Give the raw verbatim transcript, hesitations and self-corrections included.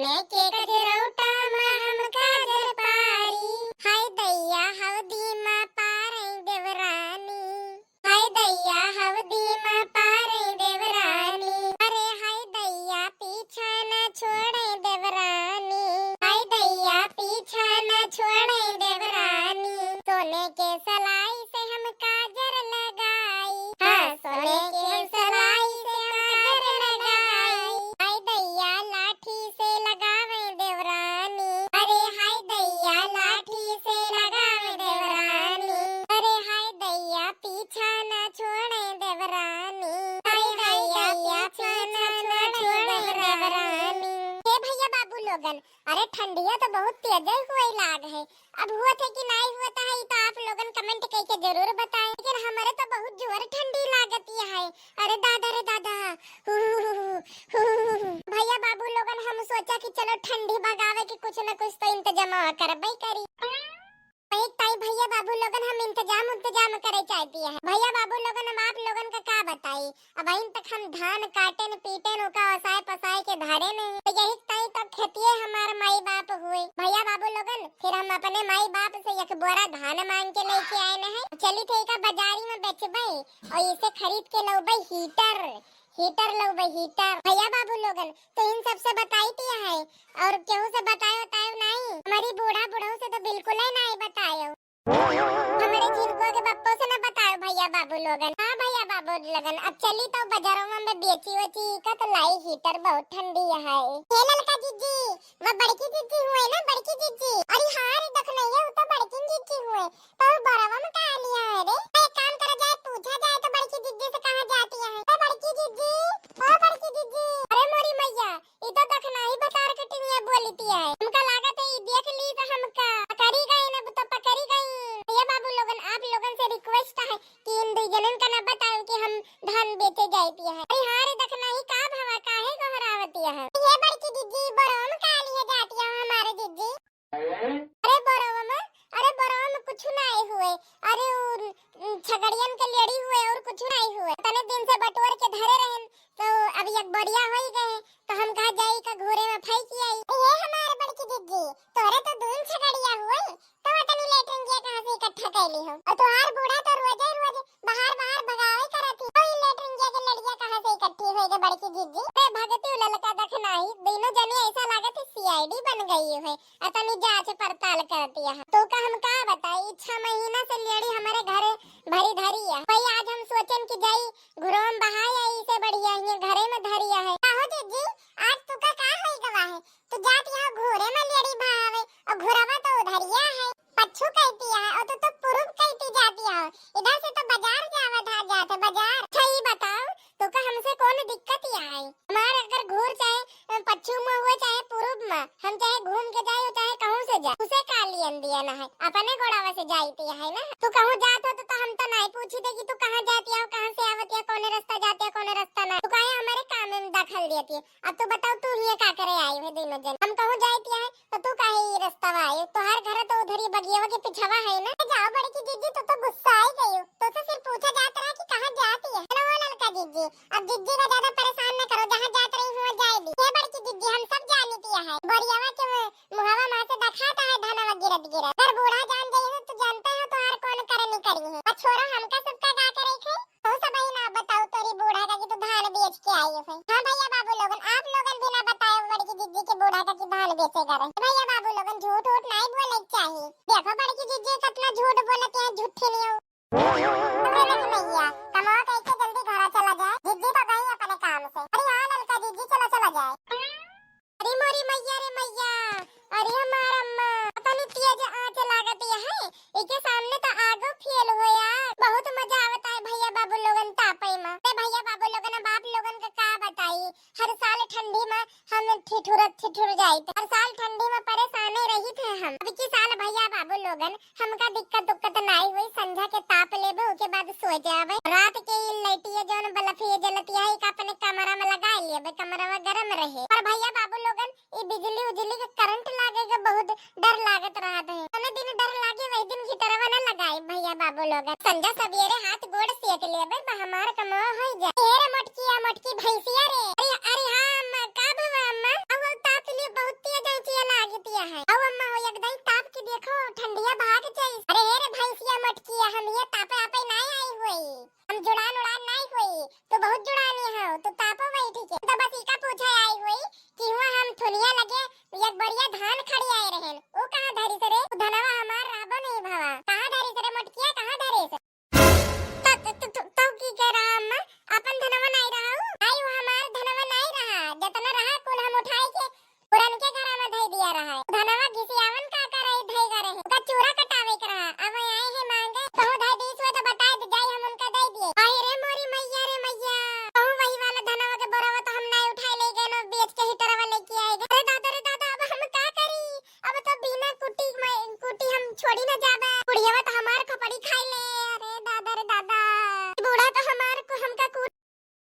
लेके गजरौटा मा हम काजर पारी, हाय दैया हवदी मा पारई देवरानी। हाय दैया हवदी मा पारई देवरानी, अरे हाय दैया पीछा न छोड़ई देवरानी। हाय दैया पीछा न छोड़ई देवरानी, सोने के सलाई से हम काजर लगाई। हाँ, सोने के सलाई से हम काजर लगाई। हाय दैया लाठी से लगावे देवरानी, अरे हाय दैया लाठी से लगावे देवरानी, अरे हाय दैया पीछा ना छोड़े देवरानी, हाय दैया पीछा ना छोड़े देवरानी। हे भैया बाबू लोगन, अरे ठंडिया तो बहुत तेज हुए लाग है, अब हुआ थे कि नहीं हुआ था, ये तो आप लोगन comment करके जरूर बताएं, लेकिन हमारे तो बहुत जोर ठंडी लागत है। अरे दादा रे दादा, हु, हु, हु, हु। भैया बाबू लोगन, हम सोचा कि चलो ठंडी भगावे के कुछ न कुछ तो इंतजाम करबे करी। एक ताई भैया बाबू लोगन, हम इंतजाम इंतजाम करे चाहती है। भैया बाबू लोगन, हम आप लोगन का का बताई, अब इन तक हम धान काटेन पीटेन ओका ओसाए पसाए के धरे नहीं, तो यही ताई तो खेतिए हमार माई बाप हुए। भैया बाबू लोगन, फिर हम अपने माई बाप से एक बोरा धान मांग के लेके आए न है। चली थे का बाजारी में बेचबे और इसे खरीद के लौबे हीटर, हीटर लौबे हीटर। भैया बाबू लोगन, तो इन सबसे बताई दिया है और केहू से बतायो बतायो नहीं। हमारी बूढ़ा बुढ़ऊ से तो बिल्कुल ही नहीं बतायो। हमारे झिनकुआ के बप्पो से न बतायो भैया बाबू लोगन। हाँ भैया बाबू लोगन, अब चली तो बाजारों में बेची वेची का तो लाई हीटर, बहुत ठंडी है। हे ललका जिज्जी, वो बड़की जिज्जी हुए ना, बड़की जिज्जी। अरे हाँ रे, देख नहीं है, वो तो बड़की जिज्जी हुए। तो बरवा में का लिया है रे? एक काम करा जाए, पूछा जाए तो बड़की जिज्जी से कहाँ जाती है। ओ बड़की जिज्जी, ओ बड़की जिज्जी। अरे मोरी मैया, ई तो दखना ही भतार के टिनिया बोलती है। हमका लागत है ई देख ली तो हमका पकड़ी गई, अब तो पकड़ी गई। भैया बाबू लोगन, आप लोगन से request है कि इन दुई जनन का ना बताओ कि हम धान बेचे जाती है। अरे हाँ रे दखना ही, का भवा काहे गोहरावती है? ये बड़की जिज्जी, बरवा में का लिया जाती है हमारे जिज्जी? अरे बरवा में, अरे बरवा में कुछ नाई हुए। अरे उ, उम, छगड़ियन के लेड़ी हुए और कुछ नाई हुए। तने दिन से बटोर के धरे रहन, तो अब एक बोरिया होई गए, तो हम कहा जाई का घूरे में फेंकी आई। ये हमार बड़की जिज्जी, तोरे तो दून छगड़िया हुए, तो तनी लेटरिन के कहाँ से इकट्ठा कैली हो? और तोहार बूढ़ा तो रोजे रोज बाहर बाहर भगावे करत ही। तो ई लेटरिन के लड़िया कहाँ से इकट्ठी होई गे बड़की जिज्जी? अरे भगती ललका दखना ही, दोनों जने ऐसा लागत है C I D बन गई है। अतनी जांच पड़ताल करती है। तो का हम का बताई, ई छह महीना से लेड़ी हमारे घरे भरी धरी है। भाई आज हम सोचन कि जाई घुरवा में बहाई आई, इसे बढ़िया हियां घरे में धरी है। का हो जिज्जी, आज तू का का होई गवा है? तू जात यहाँ घूरे में लेड़ी बहावे और घुरवा तो उधरिया है, पच्छू कहती है और तू तो पूरब कहती जाती है। इधर से तो बाजार जावा था, जाते बाजार। अच्छा ई बताओ, तो का हमसे कौन दिक्कत ही आए? हमार अगर घूर चाहे, अ, पच्छिम में हुए चाहे पूरब में, हम चाहे घूम के जाए, चाहे कहूँ से जाए, उसे का लियन दिया ना है, अपने गोड़ावा से जाती है ना। तू कहूँ जात हो तो, तो हम तो नहीं पूछी दे कि तू कहाँ जाती हो, कहाँ से आवती है, कौने रास्ता जाती है, कौने रास्ता ना। तू काहे हमारे काम में दखल देती है? अब तू बताओ, तू हियां का करे आई है दोनों जन? हम कहूँ जाती है तो तू काहे ई रास्ता में आई? तोहार घर तो उधर ही बगियावा के पिछवा है ना। जाओ बड़की जिज्जी, तू तो गुस्सा आई गई हो। तो से सिर्फ पूछा जात रहा कि कहाँ जाती है। हेलो ललका जिज्जी, अब जिज्जी का ज्यादा परेशान न करो, जहाँ जात रही हुआ जाए दी। ये बड़की जिज्जी, हम सब जानी दिया है। बोरियावा के मु-, मुहावा माँ से दिखाता है धनवा गिरत गिरत। अगर बूढ़ा जान जाइए तो जानते हो तोहार कौन करनी करी है। और छोरा हमका सबका का करे थे? तू सब ही ना बताओ तोरी बूढ़ा का कि तू धान बेच के आई है। हाँ भैया बाबू लोगन, आप लोगन भी ना बताओ बड़की जिज्जी के बूढ़ा का कि धान बेचे करे। भैया बाबू लोगन झूठ उठ नहीं बोले के चाहिए। देखो बड़की जिज्जी कितना झूठ बोलत है, झूठी नहीं हो। अरे नहीं भैया, कमाओ कैसे जल्दी घर चला जाए, जिज्जी तो गई अपने काम से। अरे हाँ ललका जिज्जी, चलो चला जाए। अरे मोरी मैया रे मैया, अरे हमार अम्मा, पता नहीं तेज आँच लागत है, एके सामने तो आगो फेल हो यार। बहुत मजा आवता है भैया बाबू लोगन तापई में। अरे भैया बाबू लोगन, अब आप लोगन का का बताई, हर साल ठंडी में हम ठिठुरत ठिठुर जाइत, हर साल ठंडी में परेशाने रहित है हम। अब की साल भैया बाबू लोगन हमका दिक्कत उक्कत नाई हुई, संझा के ताप लेबे, ओके बाद सो जाबे। रात के ई लइटिया जौन बल्ब ये जलतिया है, एक अपने कमरा में लगा लेबे, कमरा में गरम रहे। पर भैया बाबू लोगन, ई बिजली उजली के करंट लागे के बहुत डर लागत रहत है। जौने दिन डर लागे, वही दिन हीटरवा न लगाई भैया बाबू लोगन। संझा सवेरे हाथ गोड़ सेक लेबे, तो हमार कमवा हो जाए। ए रे मोटकिया, मोटकी भैंसिया रे। अरे, अरे हाँ अम्मा, का भवा अम्मा? अब ताप लिए बहुत है। आओ अम्मा हो, एकदम ताप के देखो, ठंडिया भाग जाई। अरे हे रे भैंसिया मोटकिया, हम ये तापे आपे नाई आई हुई, हम जुड़ान उड़ान नाई हुई, तू बहुत जुड़ानी हो, तू तापो बैठी के। तो बस इका पूछे आई हुई कि हुआ हम थुनिया लगे एक बढ़िया धान खड़ी आए रहेन, ऊ कहाँ धरिस रे? ऊ धनवा हमार रहबो नहीं भवा। कहाँ धरिस रे मोटकिया, कहाँ धरिस? त, त, त, त, तो की कह रहा अम्मा, अपन धनवा नाई रहा ऊ? आई, वो हमार धनवा नाई रहा, जतना रहा कुल हम उठाई के पुरनके घरा में धई दिया रहा है। धनवा घिसियावन का करे धई करे है, ओका चूरा कटावे के रहा। अब आए हैं मांगे, कहूँ धई दीस हुए तो बताए दे जाई, हम उनका दे दिए। आई रे मोरी मैया रे मैया, कहूँ वही वाला धनवा के बोरावा तो हम नाई उठाए ले गए, नो बेच के हीटरवा लेके आए गए। अरे दादा रे दादा, अब हम का करी? अब तो बिना कुटी में, कुटी हम छोड़ी न जाबे। कुड़ियावा तो हमार खपड़ी खाई ले।